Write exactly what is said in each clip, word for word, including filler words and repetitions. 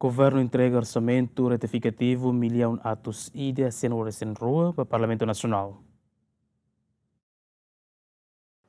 Governu entrega orsamentu retifikativu millaun atus ida sianulu-resin-rua ba Parlamentu Nasionál.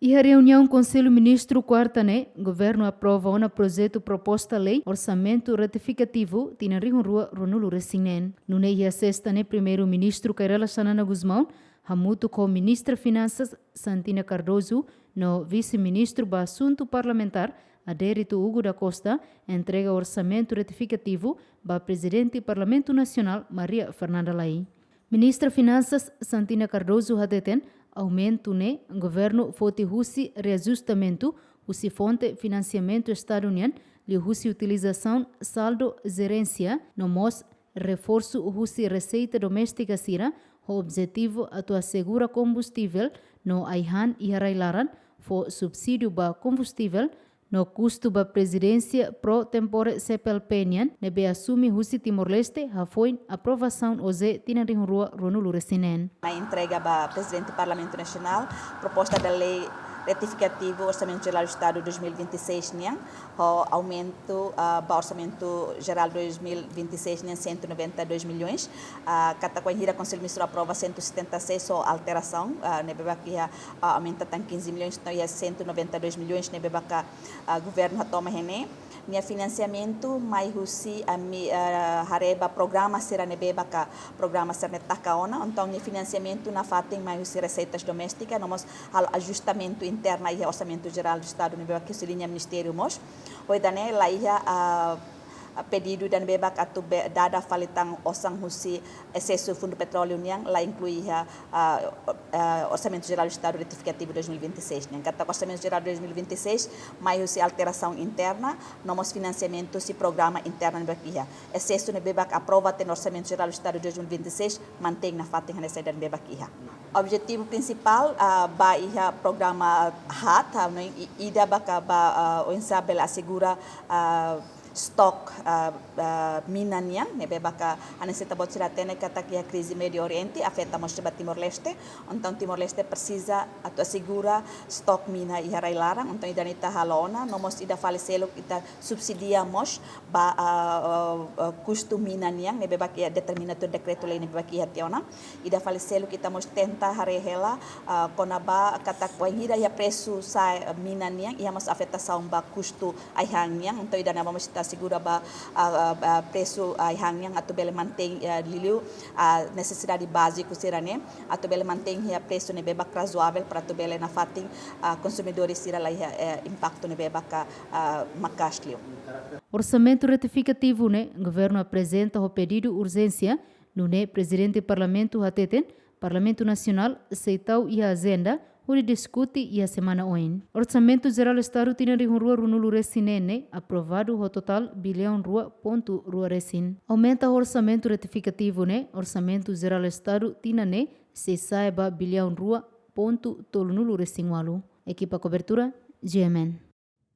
Iha reuniaun Konsellu Ministru kuarta ne'e, Governu aprova ona projetu proposta lei orsamentu retifikativu tinan rihun rua ruanulu-resin-neen. Nune'e iha sesta ne'e, Primeiru-Ministru Kay Rala Xanana Gusmão, hamutuk ho Ministra Finansas Santina Cardoso no Vise-Ministru ba Asuntu Parlamentár Adérito Hugo da Costa, entrega orsamentu retifikativu ba Prezidente Parlamentu Nasionál Maria Fernanda Lay. Ministra Finansas Santina Cardoso hateten, aumentu ne'e governu foti husi reajustamentu husi fonte finansiamentu Estadu nian, liuhusi utilizasaun saldu jerénsia, no mós reforsu husi reseita doméstika sira, ho objetivu atu asegura kombustivel no ai-han iha rai-laran, fó subsídiu ba kombustivel, no kustu ba prezidénsia pro tempore C P L P nian, ne'ebé asume husi Timor-Leste, hafoin aprovasaun OJE tinan rihun rua ruanulu-resin-neen. Mai entrega ba Prezidente Parlamentu Nasionál proposta da lei retifikativu Orsamentu Jerál Estadu dois mil e vinte e seis nian, ho aumentu, ah, ba Orsamentu Jerál dois mil e vinte e seis nian cento e noventa e dois milhões, ah, katak wainhira Konsellu Ministru aprova cento e setenta e seis ho alterasaun, ah, ne'ebé barak iha, ah, aumenta tan quinze milhões, entaun iha cento e noventa e dois milhões ne'ebé barak, ah, governu hatama iha ne'e. Nia finansiamentu mai husi ami, ah, haree ba programa sira ne'ebé barak, programa sira ne'e taka ona, entaun nia finansiamentu nafatin mai husi reseitas doméstika, no mós halo ajustamentu interna iha Orsamentu Jerál Estadu ne'ebé barak husi liña ministériu mós. Ho ida-ne'e la iha, ah, pedidu ida ne'ebé barak atu be-, dada fali tan osan husi esesu Fundu Petróleu nian, la inklui iha, ah, ah, Orsamentu Jerál Estadu retifikativu dois mil e vinte e seis nian. Katak Orsamentu Jerál dois mil e vinte e seis mai husi alterasaun interna, no mós finansiamentu husi programa interna ne'ebé barak iha. Esesu ne'ebé barak aprova tiha ona Orsamentu Jerál Estadu dois mil e vinte e seis mantein nafatin hanesan ida ne'ebé barak iha. Objetivu prinsipál, ah, ba iha programa HAT, ah, no i-, ida barak ba, ah, oinsá bele asegura, ah, stok, ah, ah, mina nian, ne'ebé barak hanesan ita-boot sira hatene katak iha krize Médio Oriente afeta mós ba Timor-Leste. Entaun Timor-Leste presiza atu asegura stok mina iha rai-laran, entaun ida-ne'e ita halo ona, no mós ida fali seluk ita subsidia mós ba, ah, ah, ah, kustu mina nian, ne'ebé barak iha determina tuir dekretu-lei ne'ebé barak iha tiha ona. Ida fali seluk ita mós tenta haree hela, ah, kona-ba katak wainhira iha presu sa'e, ah, mina nian, iha mós afetasaun ba kustu ai-han nian, entaun ida-ne'e mós ita asegura ba, ah, ah, ah, presu ai-han nian atu bele mantein, ah, liuliu, ah, nesesidade báziku sira-ne'e, atu bele mantein iha presu ne'ebé barak razoável para atu bele nafatin, ah, konsumidór sira la iha, eh, impaktu ne'ebé barak, ah, maka'as liu. Orsamentu retifikativu ne'e, governu aprezenta ho pedidu urjénsia, nune'e Prezidente Parlamentu hateten, Parlamentu Nasionál sei tau iha ajenda, hodi diskute iha semana oin. Orsamentu Jerál Estadu tinan rihun rua ruanulu-resin-neen ne'e aprovadu ho totál billaun rua pontu rua resin. Aumenta ho orsamentu retifikativu ne'e, Orsamentu Jerál Estadu tinan ne'e sei sa'e ba billaun rua pontu tolunulu-resin-ualu. Ekipa kobertura, G M N.